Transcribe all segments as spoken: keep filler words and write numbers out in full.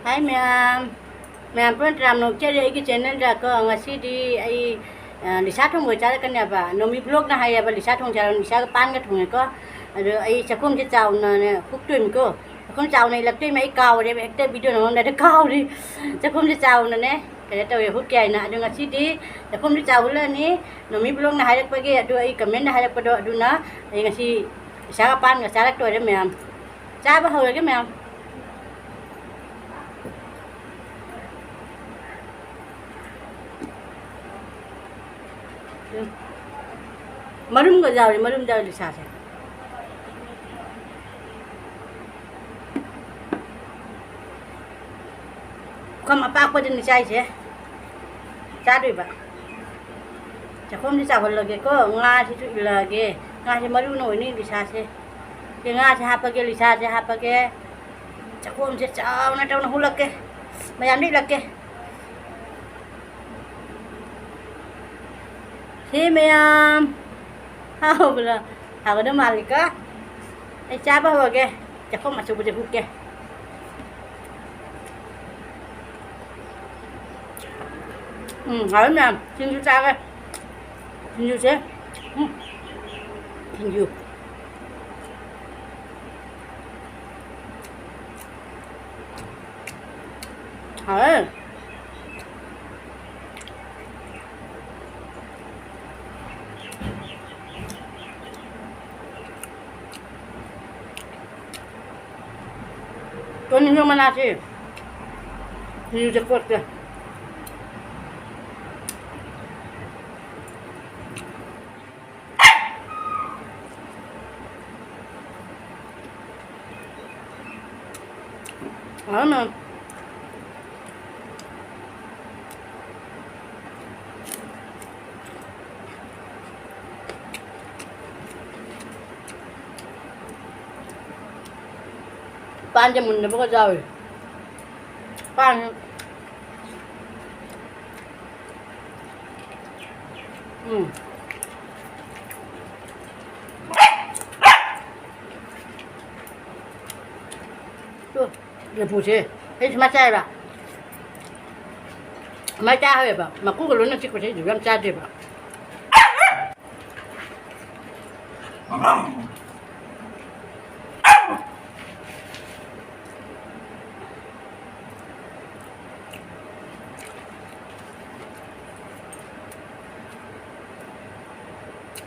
ꯍꯥꯏ ꯃꯌꯥꯝ, ꯃꯌꯥꯝ ꯄꯨꯟꯅ ꯇꯔꯥꯝꯅ ꯑꯣꯛꯆꯔꯤ ꯑꯩꯒꯤ ꯆꯦꯅꯦꯜꯗ ꯀꯣ꯫ ꯉꯁꯤꯗꯤ ꯑꯩ, ꯑ, ꯂꯤꯁꯥ ꯊꯣꯡꯕ ꯑꯣꯏ ꯆꯥꯔꯛꯀꯅꯦꯕ꯫ ꯅꯣꯃꯤ ꯕ꯭ꯂꯣꯒꯅ ꯍꯥꯏꯌꯦꯕ, ꯂꯤꯁꯥ ꯊꯣꯡ ꯆꯥꯔꯣ, ꯂꯤꯁꯥꯒ ꯄꯥꯟꯒ ꯊꯣꯡꯉꯦꯀꯣ꯫ ꯑꯗꯣ ꯑꯩ ꯆꯥꯛꯈꯨꯝꯁꯦ ꯆꯥꯎꯅꯅꯦ ꯍꯨꯛꯇꯣꯏꯅꯤꯀꯣ꯫ ꯆꯥꯛꯈꯨꯝ ꯆꯥꯎꯅ ꯏꯜꯂꯛꯇꯣꯏꯅꯤ, ꯑꯩ ꯀꯥꯎꯔꯦꯕ, ꯍꯦꯛꯇ ꯚꯤꯗꯤꯑꯣ ꯅꯝꯃꯝꯗꯥꯏꯗ ꯀꯥꯎꯔꯤ꯫ ꯆꯥꯛꯈꯨꯝꯁꯦ ꯆꯥꯎꯅꯅꯦ ꯀꯩꯅꯣ ꯇꯧꯋꯦ, ꯍꯨꯛꯀꯦ ꯍꯥꯏꯅ꯫ ꯑꯗꯣ ꯉꯁꯤꯗꯤ ꯆꯥꯛꯈꯨꯝꯁꯦ ꯆꯥꯎ ꯍꯨꯛꯂꯛꯑꯅꯤ꯫ ꯅꯣꯃꯤ ꯕ꯭ꯂꯣꯒꯅ ꯍꯥꯏꯔꯛꯄꯒꯤ, ꯑꯗꯨ ꯑꯩ ꯀꯃꯦꯟꯗ ꯍꯥꯏꯔꯛꯄꯗꯣ, ꯑꯗꯨꯅ ꯑꯩ ꯉꯁꯤ ꯂꯤꯁꯥꯒ ꯄꯥꯟꯒ ꯆꯥꯔꯛꯇꯣꯏꯔꯦ ꯃꯌꯥꯝ꯫ ꯆꯥꯕ ꯍꯧꯔꯒꯦ ꯃꯌꯥꯝ꯫ ꯎꯝ꯫ ꯃꯔꯨꯝꯒ ꯌꯥꯎꯔꯤ, ꯃꯔꯨꯝ ꯌꯥꯎꯔꯤ ꯂꯤꯁꯥꯁꯦ꯫ ꯄꯨꯈꯝ ꯑꯄꯥꯛꯄꯗꯅꯤ ꯆꯥꯏꯁꯦ꯫ ꯆꯥꯗꯣꯏꯕ꯫ ꯆꯥꯛꯈꯣꯝꯁꯦ ꯆꯥꯎꯍꯜꯂꯒꯦꯀꯣ꯫ ꯉꯥꯁꯤꯁꯨ ꯏꯜꯂꯛꯑꯒꯦ꯫ ꯉꯥꯁꯦ ꯃꯔꯨꯅ ꯑꯣꯏꯅꯤ ꯂꯤꯁꯥꯁꯦ꯫ ꯁꯤ ꯉꯥꯁꯦ ꯍꯥꯞꯄꯒꯦ, ꯂꯤꯁꯥꯁꯦ ꯍꯥꯞꯄꯒꯦ꯫ ꯆꯥꯛꯈꯣꯝꯁꯦ ꯆꯥꯎꯅ ꯇꯧꯅ ꯍꯨꯜꯂꯛꯀꯦ꯫ ꯃꯌꯥꯝꯗ ꯏꯜꯂꯛꯀꯦ꯫ ꯁꯤ ꯃꯌꯥꯝ ꯍꯥꯎꯕ꯭ꯔꯥ? ꯍꯥꯎꯒꯗꯕ ꯃꯥꯜꯂꯤꯀꯣ? ꯑꯩ ꯆꯥꯕ ꯍꯧꯔꯒꯦ꯫ ꯆꯥꯛꯈꯣꯝ ꯑꯆꯧꯕꯁꯦ ꯍꯨꯛꯀꯦ꯫ ꯎꯝ, ꯍꯥꯎꯋꯤ ꯃꯌꯥꯝ꯫ ꯁꯤꯡꯖꯨ ꯆꯥꯒꯦ꯫ ꯁꯤꯡꯖꯨꯁꯦ꯫ ꯎꯝ꯫ ꯁꯤꯡꯖꯨ꯫ ꯍꯥꯎꯋꯦ꯫ ꯇꯣꯅꯤꯡꯈꯣꯛ ꯃꯅꯥꯁꯦ ꯁꯤꯡꯖꯨꯗ ꯀꯣꯠꯀꯦ꯫ ꯍꯥꯎꯅ꯫ ꯄꯥꯟꯁꯦ ꯃꯨꯟꯗꯕꯒ ꯌꯥꯎꯏ꯫ ꯄꯥꯟ꯫ ꯎꯝ꯫ ꯇꯨ, ꯂꯐꯨꯁꯦ꯫ ꯑꯩ ꯁꯨꯃꯥꯏ ꯆꯥꯏꯕ꯫ ꯁꯨꯃꯥꯏ ꯆꯥ ꯍꯧꯋꯦꯕ꯫ ꯃꯀꯨꯒ ꯂꯣꯏꯅ ꯆꯤꯛꯄꯁꯦ ꯑꯩꯁꯨ ꯌꯥꯝ ꯆꯥꯗꯦꯕ꯫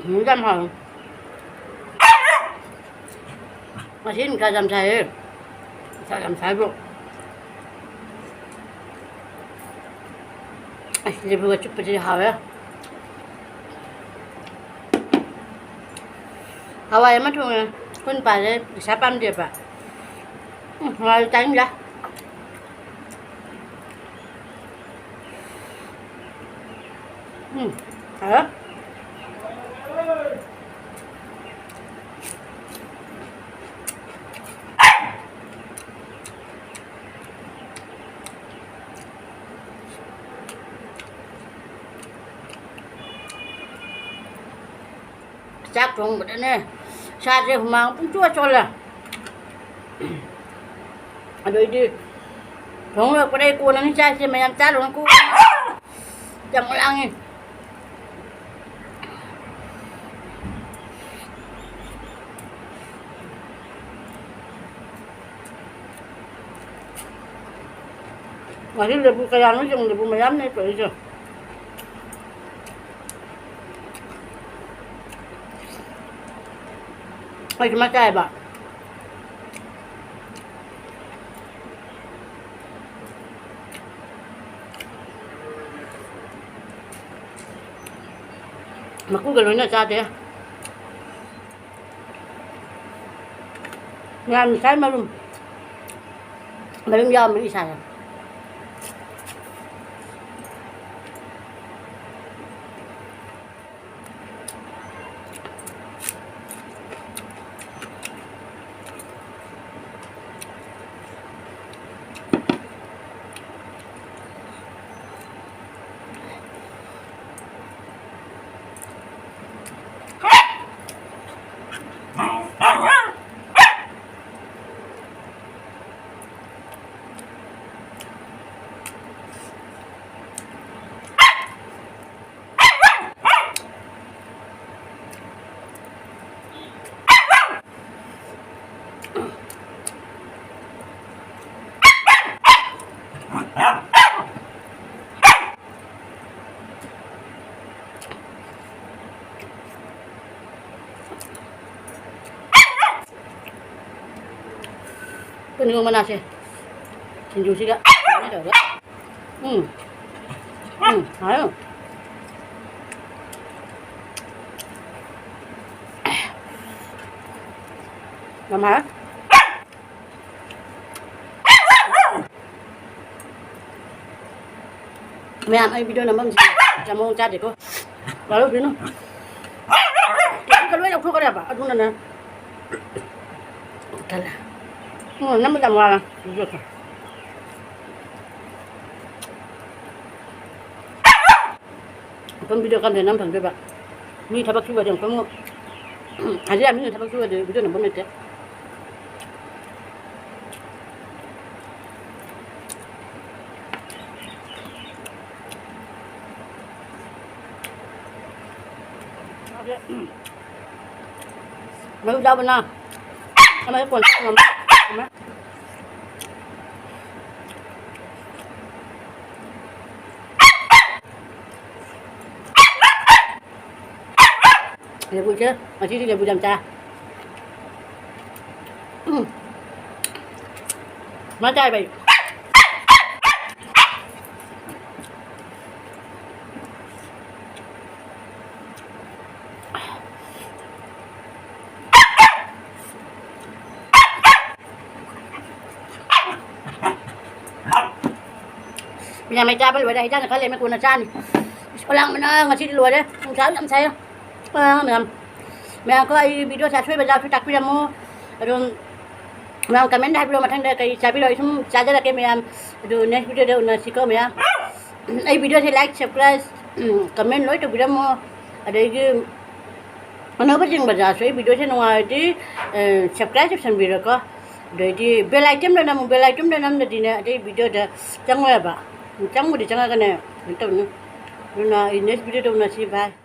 ꯎꯝ, ꯌꯥꯝ ꯍꯥꯎꯋꯦ꯫ ꯉꯁꯤ ꯅꯨꯡꯁꯥ ꯌꯥꯝ ꯁꯥꯏꯌꯦ꯫ ꯅꯨꯡꯁꯥ ꯌꯥꯝ ꯁꯥꯏꯕꯨ꯫ ꯑꯁ, ꯂꯦꯕꯨꯒ ꯆꯨꯞꯄꯁꯤꯗꯤ ꯍꯥꯎꯋꯦ꯫ ꯍꯋꯥꯏ ꯑꯃ ꯊꯣꯡꯉꯦ꯫ ꯑꯩꯈꯣꯏ ꯅꯨꯄꯥꯁꯦ ꯄꯩꯁꯥ ꯄꯥꯝꯗꯦꯕ꯫ ꯎꯝ, ꯍꯋꯥꯏ ꯆꯥꯅꯤꯡꯗꯦ꯫ ꯎꯝ, ꯍꯥꯎꯋꯦ꯫ ꯆꯥꯛ ꯊꯣꯡꯕꯗꯅꯦ, ꯏꯁꯥꯁꯦ ꯍꯨꯃꯥꯡ ꯄꯨꯡꯆꯣꯠ ꯆꯣꯠꯂꯦ꯫ ꯑꯗꯩꯗꯤ ꯊꯣꯡ ꯂꯣꯏꯔꯛꯄꯗ ꯑꯩ ꯀꯣꯟꯅꯅꯤ ꯆꯥꯛꯁꯦ ꯃꯌꯥꯝ ꯆꯥꯔꯨꯔꯅꯨꯀꯣ꯫ ꯌꯥꯝ ꯂꯥꯡꯉꯦ꯫ ꯉꯁꯤ ꯂꯦꯕꯨ ꯀꯌꯥꯅꯣ ꯌꯦꯡꯉꯨ, ꯂꯦꯕꯨ ꯃꯌꯥꯝꯅꯦ ꯄꯨꯔꯛꯏꯁꯦ꯫ ꯑꯩꯁꯨ ꯃꯆꯥ ꯍꯥꯏꯕ꯫ ꯃꯀꯨꯒ ꯂꯣꯏꯅ ꯆꯥꯗꯦ꯫ ꯉꯥ ꯃꯤꯁꯥꯏ ꯃꯔꯨꯝ꯫ ꯃꯔꯨꯝ ꯌꯥꯎꯔꯝꯃꯗꯤ ꯏꯁꯥꯗ꯫ ꯅꯤꯌꯣꯝ ꯃꯅꯥꯁꯦ ꯁꯤꯡꯖꯨꯁꯤꯒ ꯀꯃꯥꯏꯅ ꯇꯧꯔꯒ? ꯎꯝ꯫ ꯎꯝ, ꯍꯥꯎꯋꯦ꯫ ꯌꯥꯝ ꯍꯥꯎꯋꯦ꯫ ꯃꯌꯥꯝ, ꯑꯩ video ꯅꯝꯐꯝꯁꯦ ꯌꯥꯝ ꯃꯑꯣꯡ ꯆꯥꯗꯦꯀꯣ꯫ ꯋꯥꯔꯧꯕꯤꯅꯨ꯫ ꯀꯦꯞꯁꯨꯟꯒ ꯂꯣꯏ ꯂꯧꯊꯣꯛꯈ꯭ꯔꯦꯕ, ꯑꯗꯨꯅꯅꯦ꯫ ꯇꯜꯂꯦ꯫ ꯎꯝ, ꯅꯝꯕ ꯌꯥꯝ ꯋꯥꯔꯦ꯫ Video ꯁꯦ꯫ ꯑꯗꯨꯝ video ꯀꯝꯗ ꯅꯝ ꯐꯪꯗꯣꯏꯕ? ꯃꯤ ꯊꯕꯛ ꯁꯨꯕꯗꯤ ꯑꯃꯨꯛꯇꯪ, ꯍꯧꯖꯤꯛ ꯃꯤꯅ ꯊꯕꯛ ꯁꯨꯕꯗꯤ video ꯅꯝꯐꯝ ꯂꯩꯇꯦ꯫ ꯃꯔꯨ ꯆꯥꯕꯅ ꯑꯃ ꯀꯣꯟ ꯆꯥꯕ ꯉꯝꯃꯦ꯫ ꯂꯦꯕꯨꯁꯦ ꯉꯁꯤꯗꯤ ꯂꯦꯕꯨ ꯌꯥꯝ ꯆꯥ꯫ ꯎꯝ꯫ ꯃꯥ ꯆꯥꯏꯕ ꯑꯩ꯫ ꯃꯌꯥꯝ ꯑꯩ ꯆꯥꯕ ꯂꯣꯏꯔꯦ꯫ ꯍꯩꯖꯥꯡꯅ ꯈꯔ ꯂꯩꯔꯝꯃꯦ, ꯀꯣꯟꯅ ꯆꯥꯅꯤ꯫ ꯑꯁ, ꯈꯨꯂꯥꯡꯕꯅ ꯉꯁꯤꯗꯤ ꯂꯣꯏꯔꯦ꯫ ꯅꯨꯡꯁꯥꯁꯨ ꯌꯥꯝ ꯁꯥꯏ꯫ ꯑꯥ, ꯃꯌꯥꯝ꯫ ꯃꯌꯥꯝ ꯀꯣ, ꯑꯩ video ꯁꯦ ꯑꯁꯣꯏꯕ ꯌꯥꯎꯔꯁꯨ ꯇꯥꯛꯄꯤꯔꯝꯃꯣ꯫ ꯑꯗꯨꯝ ꯃꯌꯥꯝ comment ꯗ ꯍꯥꯏꯕꯤꯔꯛꯑꯣ, ꯃꯊꯪꯗ ꯀꯩ ꯆꯥꯕꯤꯔꯛꯑꯣ, ꯑꯩ ꯁꯨꯝ ꯆꯥꯖꯔꯛꯀꯦ ꯃꯌꯥꯝ꯫ ꯑꯗꯨ next video ꯗ ꯎꯅꯁꯤꯀꯣ ꯃꯌꯥꯝ꯫ ꯑꯩ video ꯁꯦ like, subscribe, ꯎꯝ, comment ꯂꯣꯏ ꯇꯧꯕꯤꯔꯝꯃꯣ꯫ ꯑꯗꯒꯤ ꯑꯅꯧꯕ ꯌꯦꯡꯕꯗꯁꯨ ꯑꯩ video ꯁꯦ ꯅꯨꯡꯉꯥꯏꯔꯗꯤ, ꯑ, subscribe ꯇꯧꯁꯟꯕꯤꯔꯣꯀꯣ꯫ ꯑꯗꯩꯗꯤ bell icon ꯗ ꯅꯝꯃꯨ, bell icon ꯗ ꯅꯝꯗꯗꯤꯅꯦ ꯑꯇꯩ video ꯗ ꯆꯪꯉꯣꯏꯕ꯫ ꯆꯪꯕꯨꯗꯤ ꯆꯪꯉꯒꯅꯦ ꯀꯩꯅꯣ ꯇꯧꯅꯤ꯫ ꯑꯗꯨꯅ ꯑꯩ next video ꯗ ꯎꯅꯁꯤ, bye꯫